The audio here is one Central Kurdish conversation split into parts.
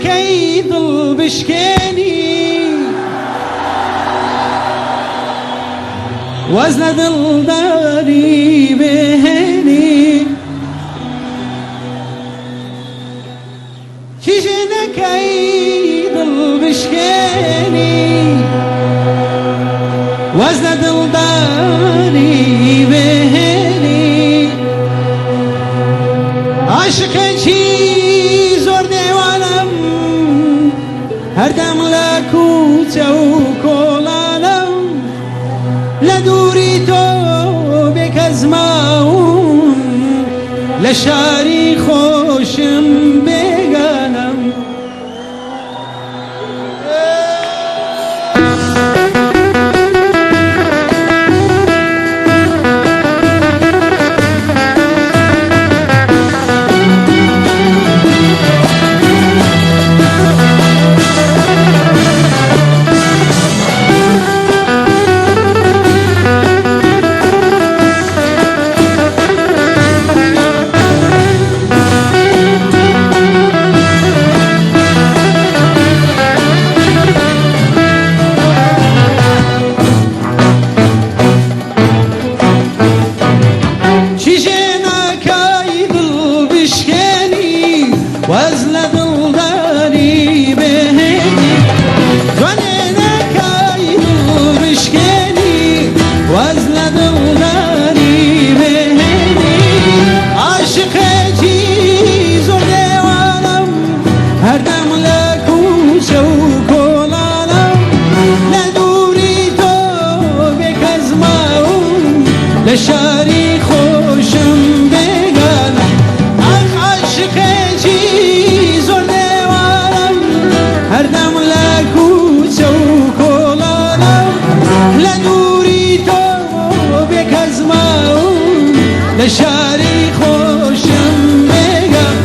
نەکەی دڵ بشکێنی واز لە دڵداری بهێنی. چیژێ نەکەی دڵ بشکێنی واز لە دڵداری بهێنی. عاشقێکی زۆر دێوانم هەردەم لە کوچە و کۆڵانم لە دووری تۆ بێکەس ماوم لە شاری خۆشم بێگانم. چیژێ ناکای دڵ بشکێنی واز لە دڵداری بهێنی. جوانێ ناکای دڵ بشکێنی واز لە دڵداری بهێنی. عاشقێکی زۆر دێوانم هەردەم لە کوچە و کۆڵانم لە دووری تۆ بێکەس ماوم لە شاری خۆشم بێگانم. ئاخ عاشقێکی زۆر دێوانم هەردەم لە کوچە و کۆڵانم لە دووری تۆ بێکەس ماوم لە شاری خۆشم بێگانم.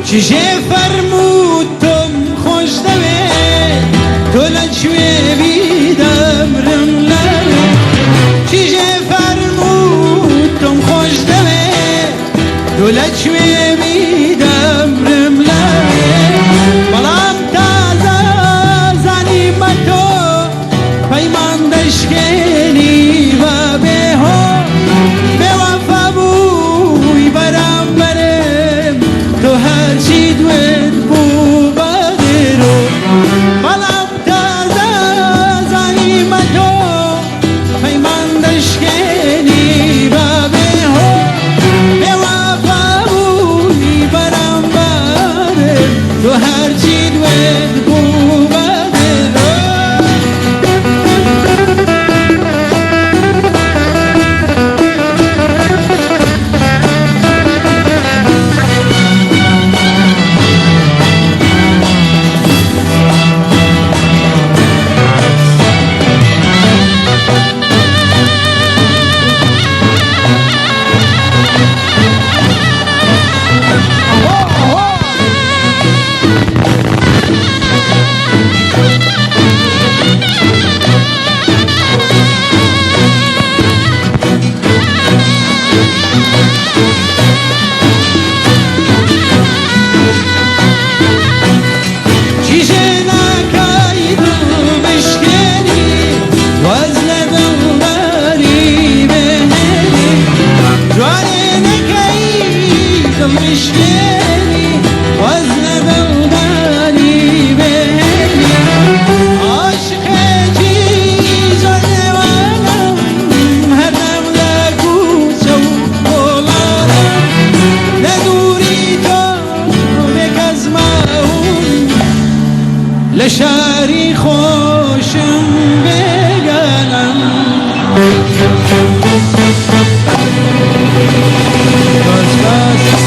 چیژێ فەرموو تۆم خۆش دەوێ تۆ لە کوێ بی دەمرم لەوێ. چیژێ فەرموو تۆم خۆش دەوێ تۆ لە کوێ بی دەمرم لەوێ. بەڵام تازە زانیمە تۆ پەیمان دەشکێنی بە بێهۆ. بێوەفا بووی بەرامبەرم تۆ هەرچی دوێت بوو بە درۆ. بەڵام تازە زانیمە تۆ پەیمان دەشکێنی بە بێهۆ. بێوەفا بووی بەرامبەرم تۆ هەرچی